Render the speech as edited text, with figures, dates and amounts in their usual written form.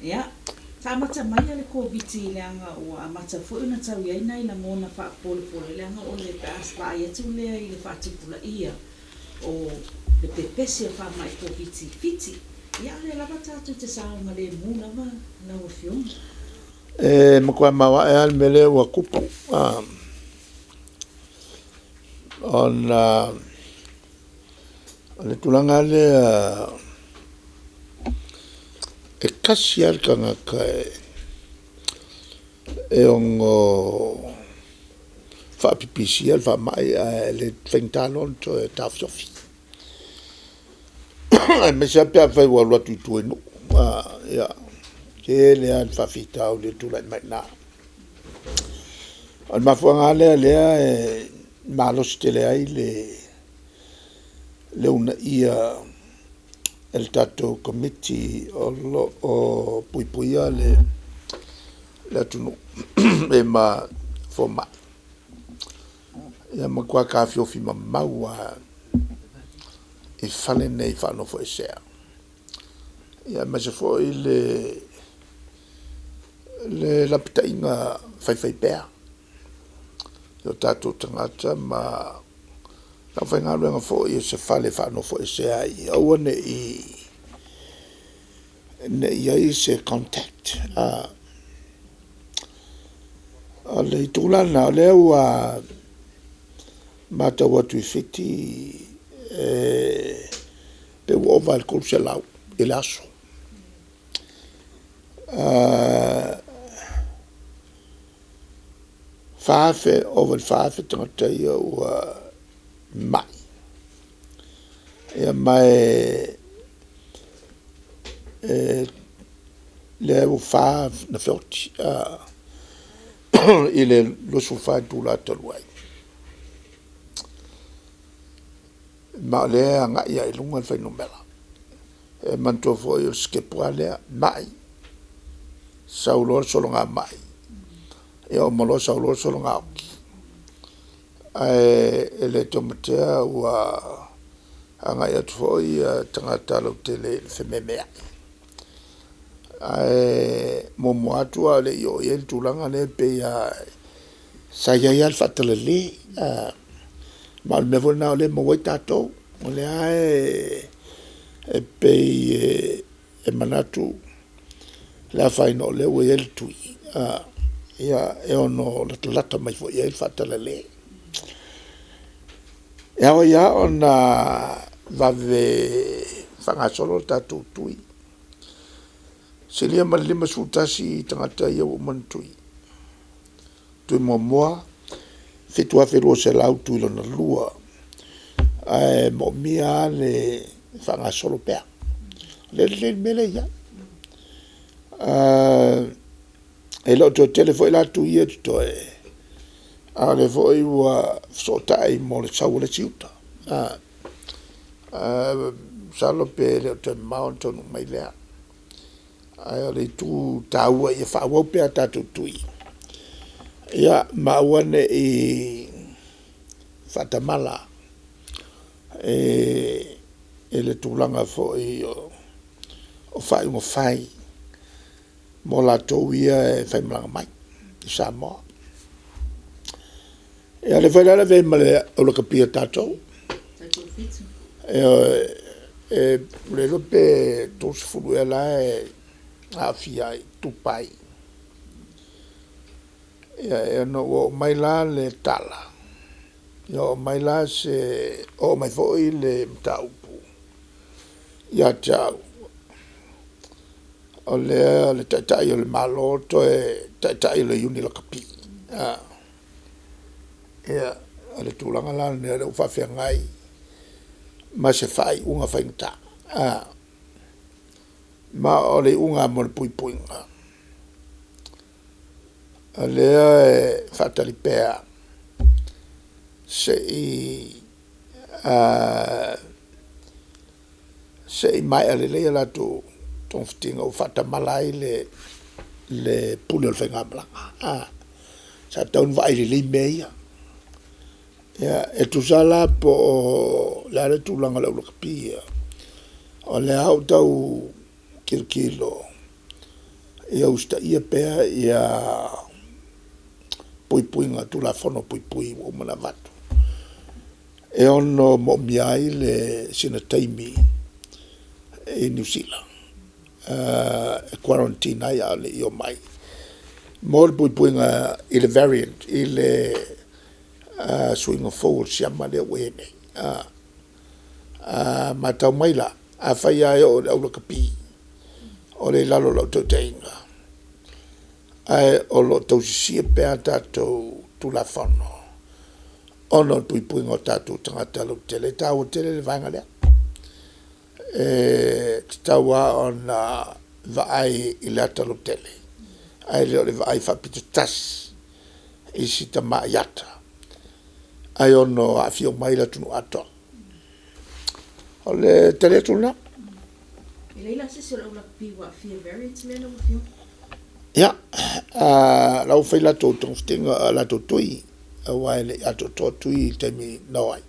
Ia, sa amata mai le Koviti leaga ua amata foi ona tau i ai nai lagona faapolepole leaga o le pe a vaai atu lea i le faatupulaia o le pepesi o le faamai Koviti i Fiti. Ia, a o lea lava tatou te saogalemu lava lau Afioga. E matua maoae lava le mea lea ua tupu, ona o le tulaga lea e tasi lava le tagata e ono faapipisia le faamai ae le faigata loa ona toe taofiofi, aemaise lava pe afai ua alu atu i tua i nuu. Ia, tele lava faafitauli e tulai mai i ina. O le mafuaaga lava lea o lea e malosi tele ai le uunaia e le tatou Komiti o lo o puipuia le atunuu ma fomai, ia matua taofiofi mamau lava i fale nei faanofoesea, aemaise foi le lapataiga faifaipea i o tatou tagata ma le aufaigaluega foi o se fale faanofoesea ai, ia aua ne i i ai se contact. O le itu la lena o lea ua matau atu i Fiti e pei ua ova i le 300 i le aso. 4,000, ova i le 4,000 tagata ia ua mai, ia ma e lea ua fa na feoti i le 24 itula talu ai, ma o lea e agai lava i luga le fuainumera. E manatua foi o le sitepu lava lea, mai, sau loa le sologa mai, ia uma loa sau loa le sologa oti. Ae le taumatea ua agai atu foi tagata lautele i le fememeai. Ae muamua atu a o le i oo i ai le tulaga lea, pei lava sa i ai lava le faatalale, ma o le mea foi lena o lea e maua ai tatou. O lea lava e pei e manatu le afaina o lea ua i ai le tui, ia e ono latalata mai foi i ai le faatalale. E ao ai lava ona vave faagasolo le tatou tui, silia ma le 51 tagata ia ua uma ona tui, tui muamua, 7,200 tui lona lua, ae moomia lava le faagasolo pea. O lea e lelei le mea lea e i ai. E le o toe tele foi la tui ia e totoe, a o lea foi ua fesootai mo le sau o le isi uta. Masalo pe le o toe mamao ona taunuu mai lea. Ae o le itu taua ia faaauau pea a tatou tui, ia ma aua ne i faatamala i le tulaga foi o faaiuga fai mo latou ia e faimalaga mai i Samoa. Ia o lea foi la o le a avea ai ma le au lakapi a tatou. Ioe, ua le iloa pe 30 ea la e aafia ai, tupa ai. Ia ina ua oo mai la le tala, ia oo mai la se, oo mai foi le mataupu ia te au, o lea o le Taitai o le Malo toe Taitai o le Iuni Lakapi. Ia, o le tulaga la lenei o lea ua faafeagai ma se faaiuga faigata, ma o le iuga mo le puipuiga, o lea e faatali pea se i maea lelei a latou togafitiga ua faatamala ai le pule o le faigamalaga. Sa tatau ona vaai lelei mea ia. Ia, e tusa la po o le a le tulaga o le au lakapi ia, o lea ua tau tilotilo. Ia usitaia pea ia puipuiga, Tulafono puipui ua uma ona avatu, e ono moomia ai le sina taimi i Niu Sila e quarantine ai a o le i omai mo le puipuiga i le variant, i le suiga fou o le siama lea ua i ai nei. A matau mai la, afai lava e oo i le au lakapi o lea e i lalo o lau tautaiga, ae o lo o tausisia pea a tatou Tulafono ona o le puipuiga o tatou tagata lautele. E taua tele le vaega lea, e tatau lava ona vaai i le ata lautele ae le o le vaai faapito tasi i si tamai ata ae ono aafia uma ai le atunuu atoa. O le tali atu lena. E leai la se isi o le au lakapi ua aafia i le variant lea lau Afioga? Ia, la ua fai latou togafitiga, latou tui, aua e le i atoatoa tui i le taimi na o ai.